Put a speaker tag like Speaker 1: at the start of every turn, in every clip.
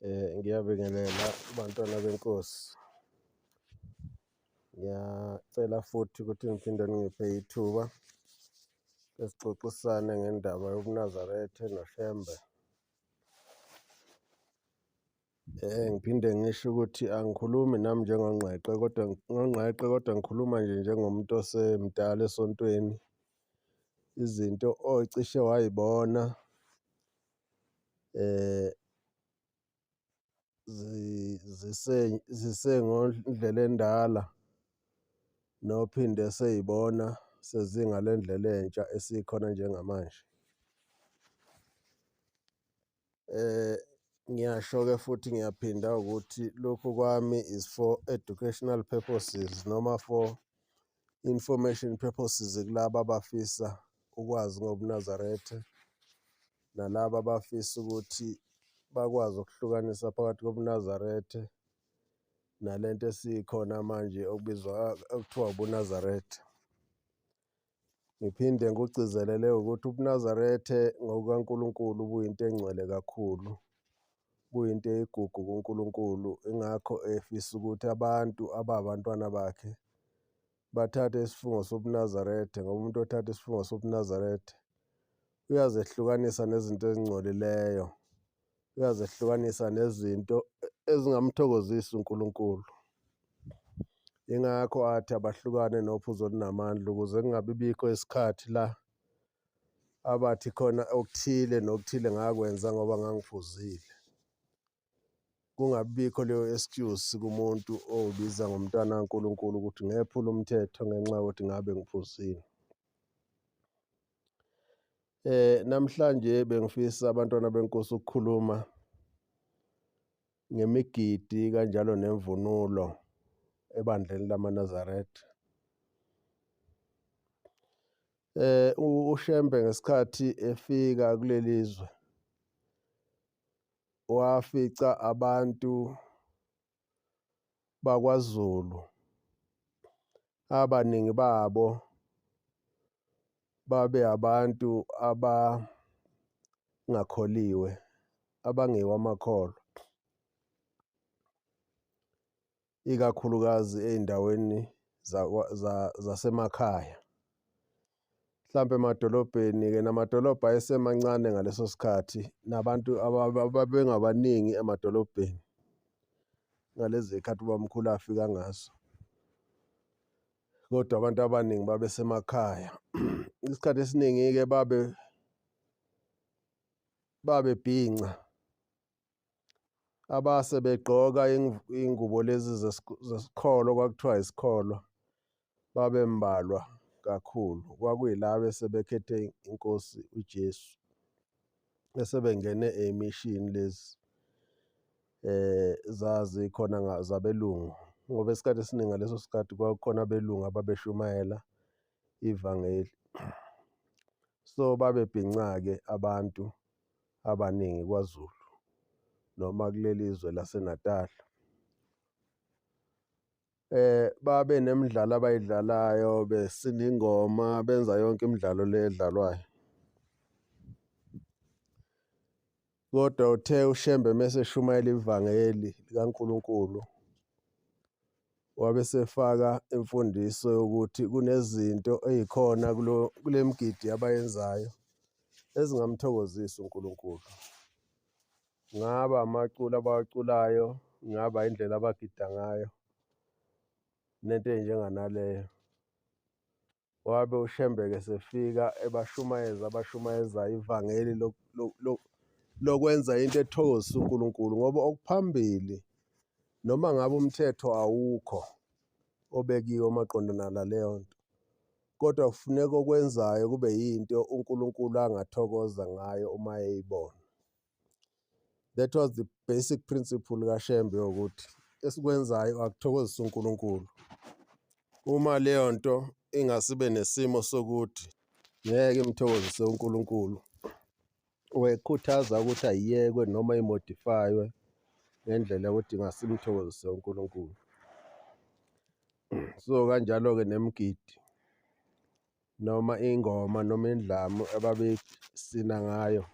Speaker 1: Ngiyabingelela bantwana benkosi. Ngiyacela futhi ukuthi ngiphinde ningiphe ithuba esixoxisane ngendaba yobuNazaretha noShembe. Ngiphinde ngisho ukuthi angikhulumi nami njengongqeqe kodwa ngongqeqe kodwa ngikhuluma nje njengomuntu osemdala esontweni, izinto ocishe way'bona zisengondlela endala nophinde esey'bona sezingale ndlela entsha esikhona njengamanje. Ngiyasho-ke futhi ngiyaphinda ukuthi lokhu kwami is for educational purposes noma for information purposes kulaba abafisa ukwazi ngobuNazaretha nalaba abafisa ukuthi bakwazi ukuhlukanisa phakathi kobuNazaretha nalento esikhona manje okubizwa okuthiwa ubuNazaretha. Ngiphinde ngikugcizelele ukuthi ubuNazaretha ngokukaNkulunkulu buyinto engcwele kakhulu, buyinto eyigugu kuNkulunkulu, ingakho efisa ukuthi abantu ababantwana bakhe bathathe isifungo sobuNazaretha ngoba umuntu othatha isifungo sobuNazaretha uyazehlukanisa nezinto ezingcolileyo, uyazehlukanisa nezinto ezingamthokozisi uNkulunkulu. Yingakho athi abahlukane nophuzo olunamandla ukuze kungabi bikho isikhathi la abathi khona okuthile nokuthile ngakwenza ngoba ngangiphuzile. Kungabi bikho leyo excuse kumuntu owubiza ngomntwana kaNkulunkulu ukuthi ngephula umthetho ngenxa yokuthi ngabe ngiphuzile. Namhlanje bengifisa abantwana benkosi ukukhuluma ngemigidi kanjalo nemvunulo ebandleni lamaNazaretha. UShembe ngesikhathi efika kuleli zwe wafica abantu bakwaZulu abaningi babo babe abantu abangakholiwe, abangewo amakholwa, ikakhulukazi ey'ndaweni zasemakhaya. Mhlampe emadolobheni-ke namadolobha ayesemancane ngaleso sikhathi nabantu ababengabaningi emadolobheni ngalezi zikhathi ubamkhulu afika ngazo. Kodwa abantu abaningi babesemakhaya. Isikhathi esiningi-ke babe babebhinca abase begqoka iy'ngubo lezi zesikholo kwakuthiwa isikholo babembalwa kakhulu. Kwakuyilaba esebekhethe inkosi uJesu esebengene ey'mishini lezi zazikhona zabelungu ngoba isikhathi esiningi ngaleso sikhathi kwakukhona abelungu ababeshumayela ivangeli. So babebhinca-ke abantu abaningi kwaZulu noma kuleli zwe laseNatal. Babe nemidlalo abayidlalayo besina ingoma benza yonke imidlalo le edlalwayo. Kodwa uthe uShembe mese eshumayela ivangeli likaNkulunkulu wabe esefaka imfundiso yokuthi kunezinto ey'khona kule migidi abayenzayo ezingamthokozisi uNkulunkulu. Ngaba amaculo abawaculayo, ngaba indlela abagida ngayo nento ey'njenganaleyo. Wabe uShembe-ke sefika ebashumayeza abashumayezayo ivangeli lokwenza into ethokozisa uNkulunkulu ngoba okuphambili noma ngabe umthetho awukho obekiwe maqondana naleyo nto kodwa kufuneka okwenzayo kube yinto uNkulunkulu angathokoza ngayo uma eyibona. That was the basic principle kaShembe yokuthi esikwenzayo akuthokozisa uNkulunkulu. Uma leyo nto ingasibe nesimo sokuthi ngeke imthokozise uNkulunkulu, wekhuthaza ukuthi ayiyekwe noma imodifaywe ngendlela yokuthi ingasimthokozise uNkulunkulu. So kanjalo-ke nemigidi noma ingoma noma indlamu ababeyisina ngayo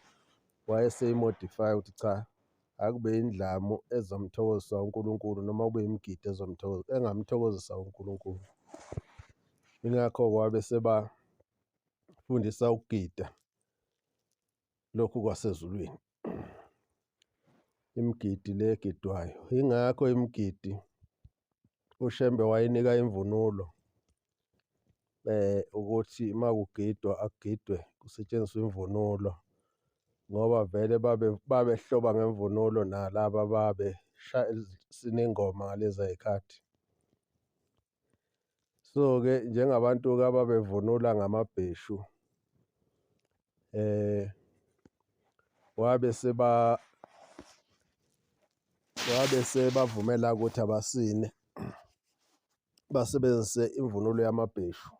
Speaker 1: wayeseyimodifaya ukuthi cha. Akube indlamu ezomthokozisa uNkulunkulu noma kube imigidi engamthokozisa uNkulunkulu. Yingakho wabe sebafundisa ukugida lokhu kwasezulwini, imigidi le egidwayo. Yingakho imigidi uShembe wayinika imvunulo ukuthi uma kugidwa akugidwe kusetshenziswe imvunulo ngoba vele babehloba ngemvunulo nalaba sinengoma ngaleza y'khathi. So-ke njengabantu-ke ababevunula ngamabheshu wabe seba wabe sebavumela ukuthi abasine basebenzise imvunulo yamabheshu.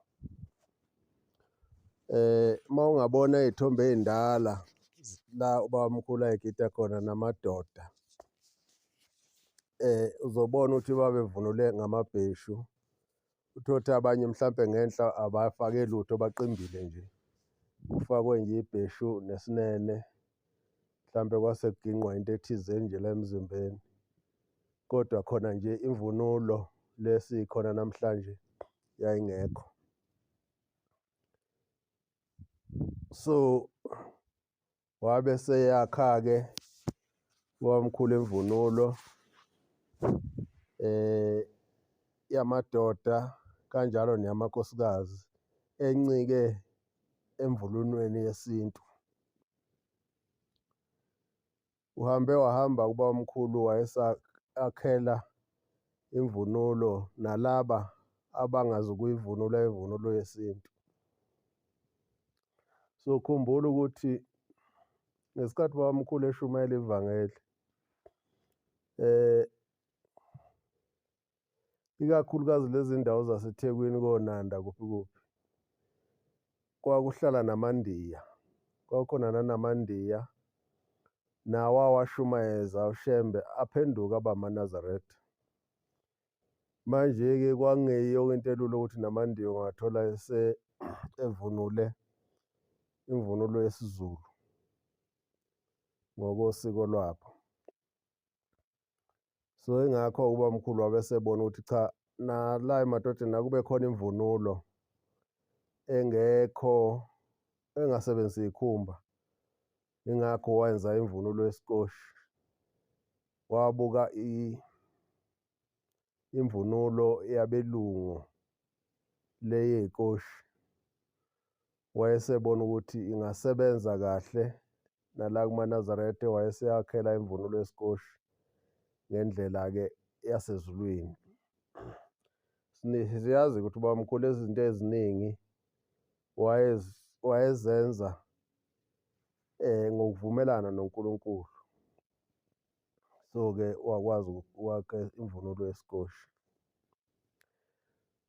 Speaker 1: Uma ungabona iy'thombe ey'ndala la ubabamkhulu ayegida khona namadoda, uzobona ukuthi babevunule ngamabheshu. Uthole ukuthi abanye mhlampe ngenhla abafake lutho baqimbile nje, kufakwe nje ibheshu nesinene, mhlampe kwase kugingqwa into ethizeni nje la emzimbeni. Kodwa khona nje imvunulo le esikhona namhlanje yayingekho. So wabe eseyakha-ke ubabamkhulu imvunulo yamadoda kanjalo neyamakhosikazi encike emvunulweni yesintu. Uhambe wahamba ubabamkhulu wayesakhela imvunulo nalaba abangazukuyivunula imvunulo yesintu. So khumbula ukuthi ngesikhathi ubabamkhulu eshumayela ivangeli, ikakhulukazi lezi ndawo zaseThekwini koNanda kuphi kuphi, kwakuhlala namaNdiya, kwakukhona nanamaNdiya nawo awashumayeza uShembe aphenduka aba amaNazaretha. Manje-ke kwakungeyiyo into elula ukuthi namaNdiya ungathola evunule imvunulo yesiZulu ngokosiko lwabo. So ingakho ubamkhulu wabe esebona ukuthi cha, nala emadodeni akube khona imvunulo engekho engasebenzisi iy'khumba. Ingakho wenza imvunulo yesikoshi. Wabuka imvunulo yabelungu le yey'koshi, wayesebona ukuthi ingasebenza kahle nala kumaNazaretha, wayeseyakhela imvunulo yesikoshi ngendlela-ke yasezulwini. Siyazi ukuthi ubabamkhulu izinto eziningi wayezenza ngokuvumelana noNkulunkulu. So-ke wakwazi ukwakha imvunulo yesikoshi.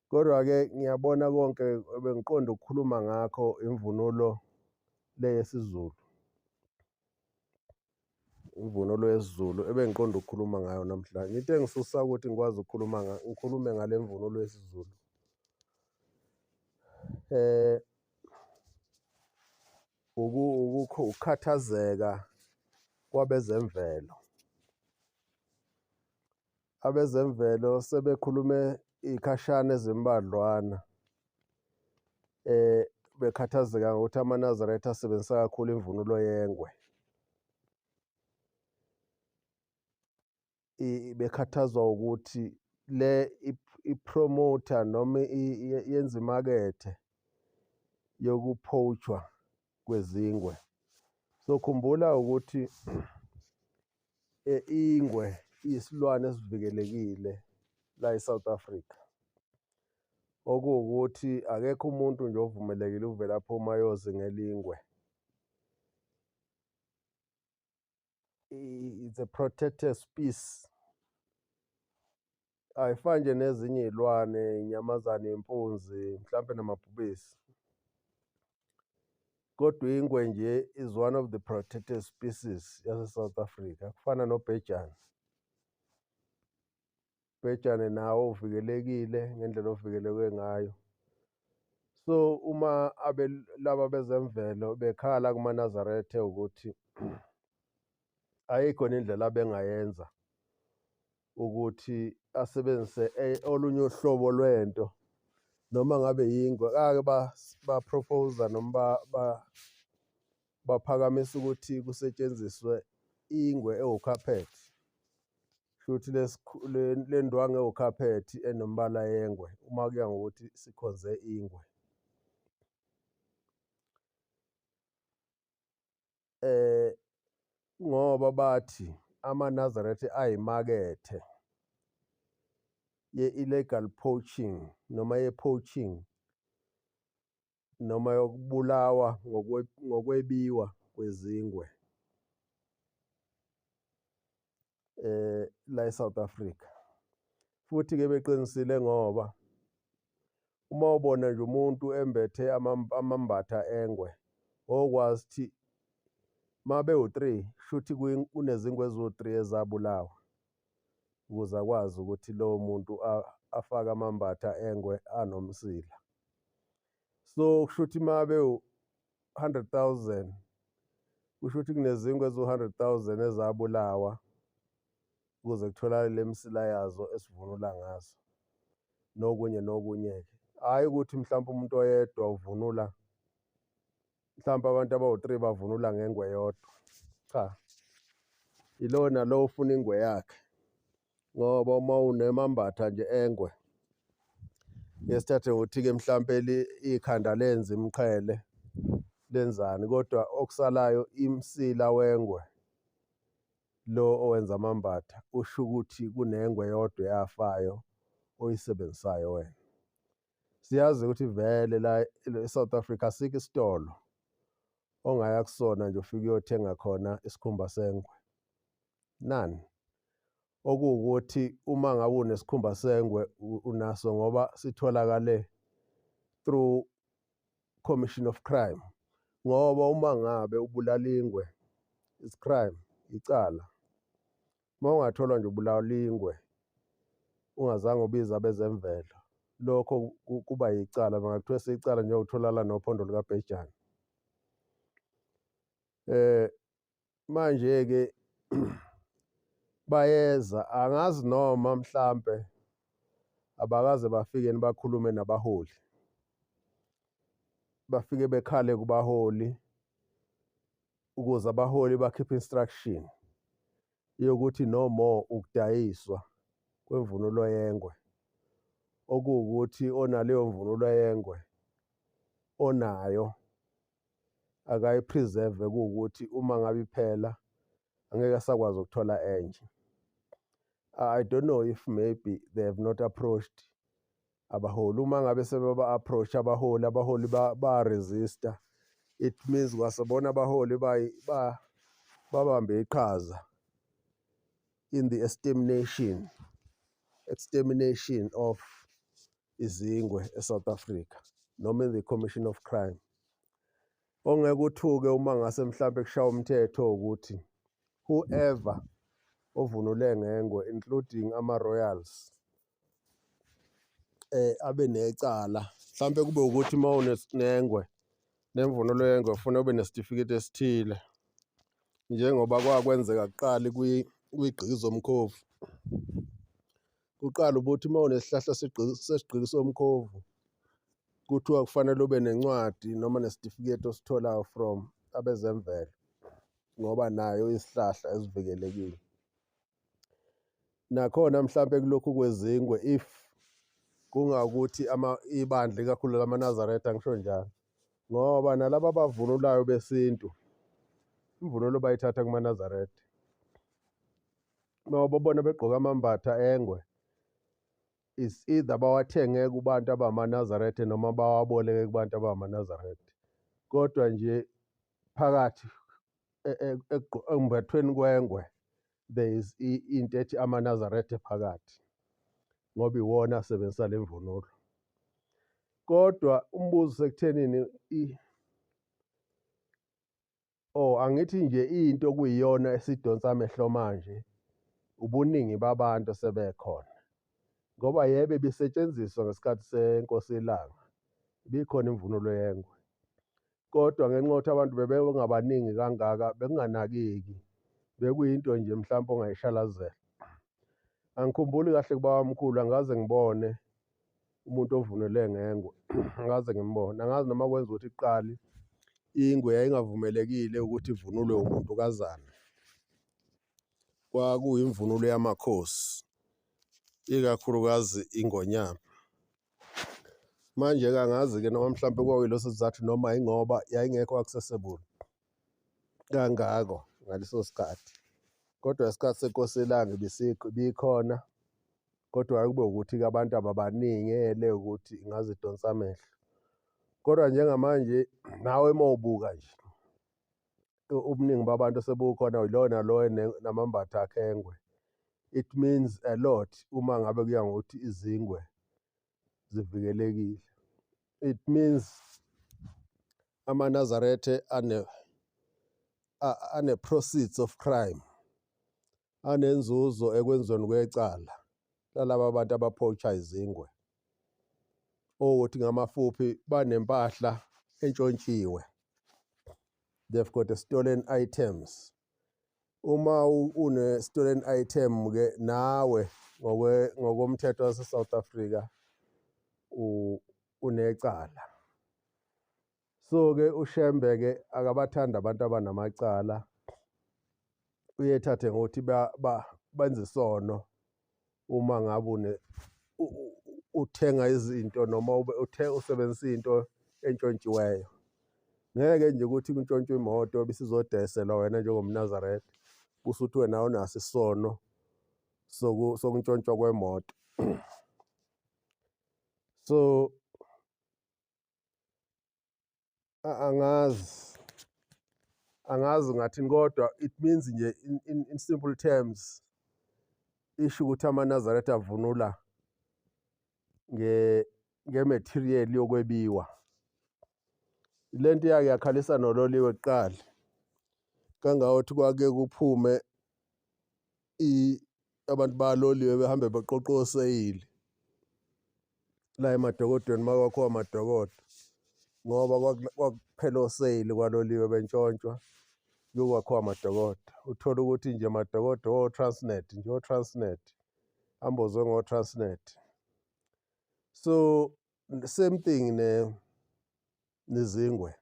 Speaker 1: Kodwa-ke ngiyabona konke bengiqonde ukukhuluma ngakho imvunulo le yesiZulu. Imvunulo yesiZulu ebengiqonde ukukhuluma ngayo namhlanje. Into engisusa ukuthi ngikwazi ukukhuluma ngikhulume ngale mvunulo yesiZulu. Ukukhathazeka kwabezemvelo. Abezemvelo sebekhulume iy'khashana ezimbadlwana bekhathazeka ngokuthi amaNazaretha asebenzisa kakhulu imvunulo yengwe. Bekhathazwa ukuthi le i-promoter noma yenza imakethe yokuphowushwa kwezingwe. So khumbula ukuthi ingwe iyisilwane esivikelekile la e-South Africa. Okuwukuthi akekho umuntu nje ovumelekile ukuvele aphume ayozingela ingwe. It's a protected species. Ayifani nje nezinye iy'lwane, iy'nyamazane, iy'mpunzi, mhlampe namabhubesi. Kodwa ingwe nje is one of the protected species yase-South Africa, kufana nobhejane. Ubhejane nawo uvikelekile ngendlela ovikeleke ngayo. So uma laba bezemvelo bekhala kumaNazaretha ukuthi Ayikho indlela abengayenza ukuthi asebenzise olunye uhlobo lwento noma ngabe yingwe. Ake ba-propose-a noma baphakamisa ukuthi kusetshenziswe ingwe ewukhaphethi, shuthi le ndwangu ewukhaphethi enombala yengwe, uma kuya ngokuthi sikhonze ingwe. Ngoba bathi amaNazaretha ayimakethe ye-illegal poaching noma ye-poaching noma yokubulawa ngokwebiwa kwezingwe la eSouth Africa. Futhi-ke beqinisile ngoba uma ubona nje umuntu embethe amambatha engwe, okwazi ukuthi uma bewu-three shuthi kunezingwe eziwu-three ezabulawa ukuze akwazi ukuthi lowo muntu afake amambatha engwe anomsila. So kushuthi uma bewu-100,000, kusho ukuthi kunezingwe eziwu-100,000 ezabulawa ukuze kutholakale le misila yazo esivunula ngazo, nokunye nokunye-ke. Hhayi ukuthi mhlawumpe umuntu oyedwa uvunula, mhlawumpe abantu abawu-three bavunula ngengwe eyodwa. Cha, yilowo nalowo ufuna ingwe yakhe, ngoba uma unemambatha nje engwe, ngesithathe ngokuthi-ke mhlampe ikhanda lenza imiqhele lenzani, kodwa okusalayo imsila wengwe lo owenza amambatha usho ukuthi kunengwe eyodwa eyafayo oyisebenzisayo wena. Siyazi ukuthi vele la e-South Africa asikho isitolo ongaya kusona nje ufike uyothenga khona isikhumba sengwe. Nani. Okuwukuthi uma ngabe unesikhumba sengwe unaso ngoba sitholakale through commission of crime. Ngoba uma ngabe ubulala ingwe, it's crime, icala. Uma ungatholwa nje ubulala ingwe ungazange ubize abezemvelo, lokho kuba yicala, bangakuthwesa icala njengokutholakala nophondo lukabhejane. Manje-ke bayeza, angazi noma mhlampe abakaze bafike bakhulume nabaholi, bafike bekhale kubaholi ukuze abaholi bakhiphe instruction yokuthi no more ukudayiswa kwemvunulo yengwe, okuwukuthi onaleyo mvunulo yengwe onayo akayi-preserve, kuwukuthi uma ngabe iphela angeke asakwazi ukuthola enye. I don't know if maybe they have not approached abaholi. Uma ngabe sebeba-approach abaholi, abaholi ba-resist-a, it means kwasebona abaholi babambe iqhaza in the extermination of izingwe eSouth Africa noma in the commission of crime. Ongeke uthuke uma ngase mhlampe kushaya umthetho ukuthi whoever ovunule ngengwe, including ama-royals, abe necala. Mhlampe kube ukuthi uma unengwe nemvunulo yengwe ufuna ube nesitifiketi esithile, njengoba kwakwenzeka kuqala kwigqiki zomkhovu. Kuqala ubuthi uma unesihlahla sesigqiki somkhovu, kuthiwa kufanele ube nencwadi noma nesitifiketi ositholayo from abezemvelo, ngoba nayo isihlahla esivikelekile. Nakhona mhlampe kulokhu kwezingwe, if kungakuthi ibandla ikakhulu lamaNazaretha, ngisho njalo, ngoba nalaba abavunulayo besintu imvunulo bayithatha kumaNazaretha. Uma ubabona begqoke amambatha engwe, is either bawathenge kubantu abamaNazaretha noma bawaboleke kubantu abamaNazaretha. Kodwa nje phakathi embathweni kwengwe there is into ethi amaNazaretha phakathi, ngoba iwona asebenzisa le mvunulo. Kodwa umbuzo sekuthenini, oh, angithi nje into okuyiyona esidonsa amehlo manje ubuningi babantu asebekhona, ngoba yebo ibisetshenziswa ngesikhathi senkosi iLanga, ibikhona imvunulo yengwe, kodwa ngenxa yokuthi abantu bebengabaningi kangaka bekunganakeki. Bekuyinto nje mhlawumpe ongayishalazela. Angikhumbuli kahle kubabamkhulu, angikaze ngibone umuntu ovunule ngengwe, angikaze ngimbone. Angazi noma kwenza ukuthi kuqali ingwe yayingavumelekile ukuthi ivunulwe umuntukazana. Kwakuyimvunulo yamakhosi, ikakhulukazi iNgonyama. Manje-ke angazi-ke noma mhlawumpe kwakuyileso sizathu noma yingoba yayingekho accessible kangako ngaleso sikhathi. Kodwa isikhathi seNkosi iLanga ibikhona, kodwa kube ukuthi-ke abantu ababaningi ukuthi ingaze idonse amehlo. Kodwa njengamanje nawe uma ubuka nje ubuningi babantu sebukhona yilowo nalowo namambatha akhe engwe. It means a lot uma ngabe kuya ngokuthi izingwe zivikelekile. It means amaNazaretha ane proceeds of crime, anenzuzo ekwenziweni kwecala lalaba bantu abapoacha izingwe. Okuthi ngamafuphi banempahla entshontshiwe. They've got a stolen items. Uma une stolen item ke nawe ngokomthetho wase South Africa unecala. So ke uShembe ke akabathanda abantu abanamacala, uyethathe ngokuthi benze isono uma ngabe uthenga izinto noma usebenzisa into entshontshiweyo. Ngeke nje ukuthi kuntshontshwe imoto bese izodayiselwa wena njengomNazaretha, usuthi wena awunaso isono sokuntshontshwa kwemoto. So angazi ngathini, kodwa it means nje in simple terms isho ukuthi amaNazaretha avunula nge-material yokwebiwa. Lento yake yakhalisa nololiwe kuqala, kangangokuthi kwake kuphume abantu baloliwe behambe beqoqa oseyili la emadokodweni uma kwakhiwa amadokodo, ngoba kwakuphela oseyili kwaloliwe bentshontshwa kuyokwakhiwa amadokodo. Uthole ukuthi nje amadokodo o-Transnet nje, o-Transnet ambozwe ngo-Transnet. So same thing nezingwe.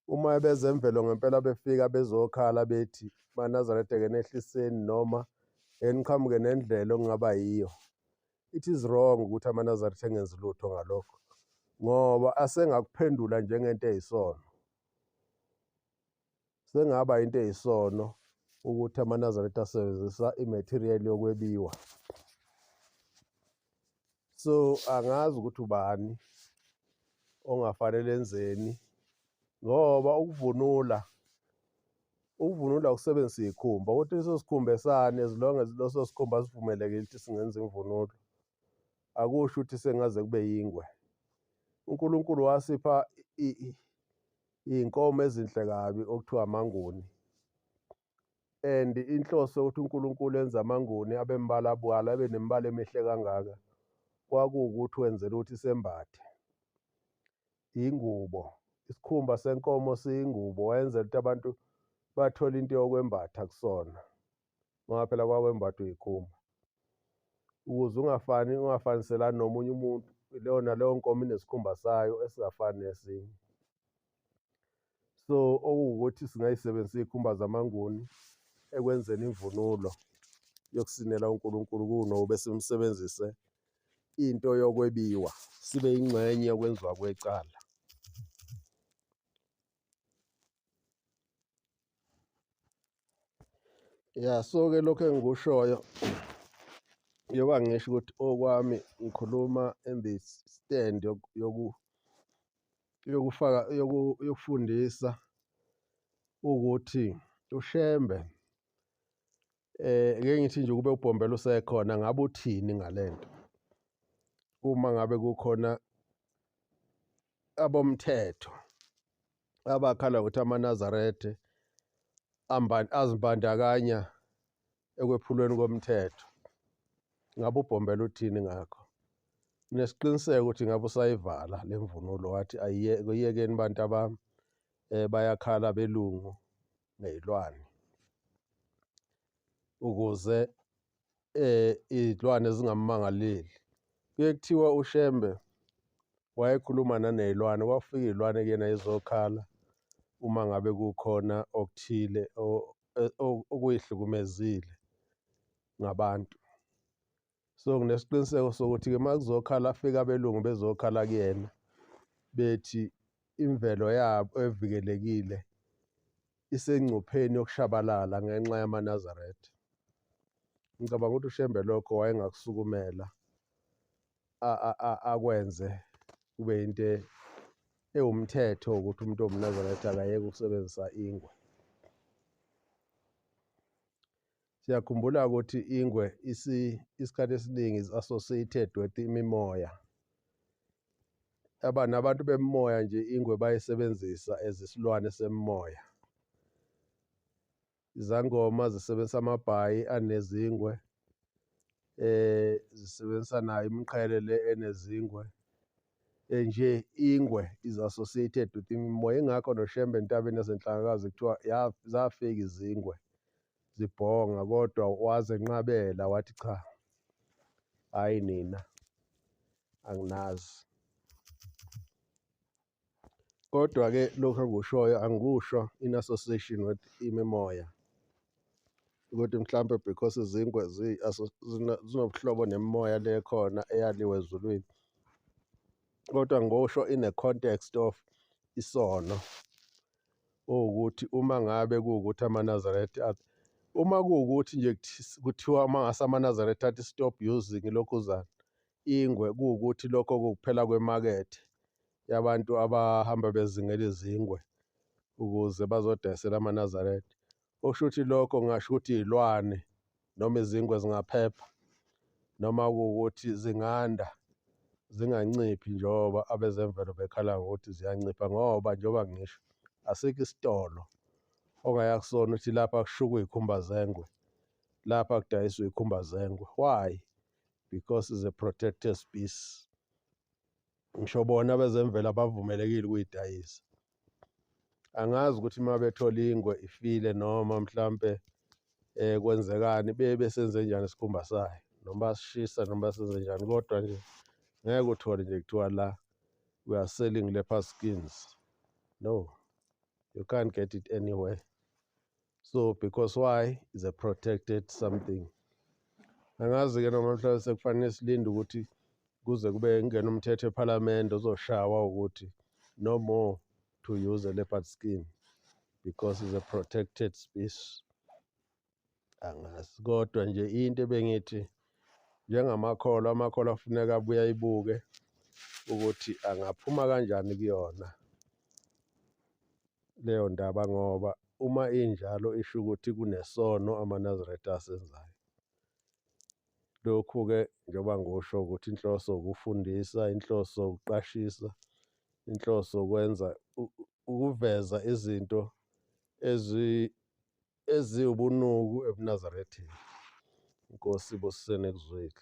Speaker 1: Uma bezemvelo ngempela befika bezokhala bethi maNazaretha-ke nehliseni noma eniqhamuke nendlela okungaba yiyo. It is wrong ukuthi amaNazaretha engenzi lutho ngalokho, ngoba asengakuphendula njengento eyisono. Sengaba into eyisono ukuthi amaNazaretha asebenzisa i-material yokwebiwa. So angazi ukuthi ubani ongafanele enzeni, ngoba ukuvunula ukusebenzisa iy'khumba, ukuthi leso sikhumba esani, as long as leso sikhumba sivumelekile ukuthi singenza imvunulo, akusho ukuthi sengaze kube yingwe. uNkulunkulu wasipha iy'nkomo ezinhle kabi okuthiwa amaNguni, and inhloso yokuthi uNkulunkulu enze amaNguni abe mbalabala, abe nemibala emihle kangaka, kwakuwukuthi wenzela ukuthi sembathe ingubo. Isikhumba senkomo siyingubo, wayenzela ukuthi abantu bathole into yokwembatha kusona, ngoba phela kwakwembathwa iy'khumba. Ukuze ungafani, ungafaniselani nomunye umuntu, leyo naleyo nkomo inesikhumba sayo esingafani nesinye. So okuwukuthi singayisebenzisa iy'khumba zamaNguni ekwenzeni imvunulo yokusinela uNkulunkulu, kunobe simsebenzise into yokwebiwa, sibe yingxenye yokwenziwa kwecala. Ya, so-ke lokhu engikushoyo, njengoba ngisho ukuthi okwami ngikhuluma in the stand yokufaka yokufundisa ukuthi uShembe ngeke ngithi nje ukube uBhombela usekhona ngabe uthini ngalento, uma ngabe kukhona abomthetho abakhala ukuthi amaNazaretha azibandakanya ekwephulweni komthetho, ngabe uBhombela uthini ngakho? Nginesiqiniseko ukuthi ngabe usayivala le mvunulo, wathi ayiyekeni bantu abami, bayakhala abelungu ngey'lwane. Ukuze iy'lwane zingamumangaleli. Kuye kuthiwa uShembe wayekhuluma naney'lwane, kwakufika iy'lwane kuyena y'zokhala uma ngabe kukhona okuthile okuy'hlukumezile ngabantu. So nginesiqiniseko sokuthi-ke uma kuzokhala kufika abelungu bezokhala kuyena bethi imvelo yabo evikelekile isengcupheni yokushabalala ngenxa yamaNazaretha. Ngicabanga ukuthi uShembe lokho wayengakusukumela akwenze kube into ewumthetho ukuthi umuntu owumNazaretha akayeke ukusebenzisa ingwe. Siyakhumbula ukuthi ingwe isikhathi esiningi is associated with imimoya. Aba nabantu bemimoya nje ingwe bayisebenzisa as isilwane semimoya. Izangoma zisebenzisa amabhayi anezingwe, zisebenzisa nayo imiqhele le enezingwe. Nje ingwe is associated with imimoya, ingakho noShembe entabeni yaseNhlangakazi kuthiwa zafika izingwe zibhonga kodwa wazenqabela wathi cha, hhayi nina anginazi. Kodwa-ke lokhu engikushoyo angikusho in association with imimoya ukuthi mhlampe because izingwe zinobuhlobo nemimoya le khona eyaliwe ezulwini, kodwa ngikusho in a context of isono owukuthi uma ngabe kuwukuthi amaNazaretha, uma kuwukuthi nje kuthiwa uma ngase amaNazaretha athi stop using ilokhuzana ingwe, kuwukuthi lokho kuwukuphela kwemakethe yabantu abahamba bezingela izingwe ukuze bazodayisela amaNazaretha. Okusho ukuthi lokho ngingasho ukuthi iy'lwane noma izingwe zingaphepha noma kuwukuthi zinganda zinganciphi njengoba abezemvelo bekhala ngokuthi ziyancipha ngoba njengoba ngisho asikho isitolo ongaya kusona uthi lapha kushukwa iy'khumba zengwe, lapha kudayiswa iy'khumba zengwe. Why? Because is a protected species. Ngisho bona abezemvelo abavumelekile ukuyidayisa. Angazi ukuthi uma bethola ingwe ifile noma mhlampe kwenzekani bebe besenze njani isikhumba sayo noma basishisa noma basenze njani, kodwa nje ngeke uthole nje kuthiwa la we are selling leopard skins. No, you can't get it anywhere. So because why? Is a protected something. Angazi-ke noma mhlawumbe sekufanele silinde ukuthi kuze kube kungena umthetho ephalamende ozoshawa ukuthi no more to use a leopard skin because it's a protected species. Angazi, kodwa nje into ebengithi njengamakholwa, amakholwa kufuneka abuye ayibuke ukuthi angaphuma kanjani kuyona leyo ndaba ngoba uma injalo isho ukuthi kunesono amaNazaretha asenzayo. Lokhu-ke njengoba ngisho ukuthi inhloso ukufundisa, inhloso ukuqashisa, inhloso ukwenza ukuveza izinto eziwubunuku ebuNazaretheni. Inkosi ibusiseni ekuzwile.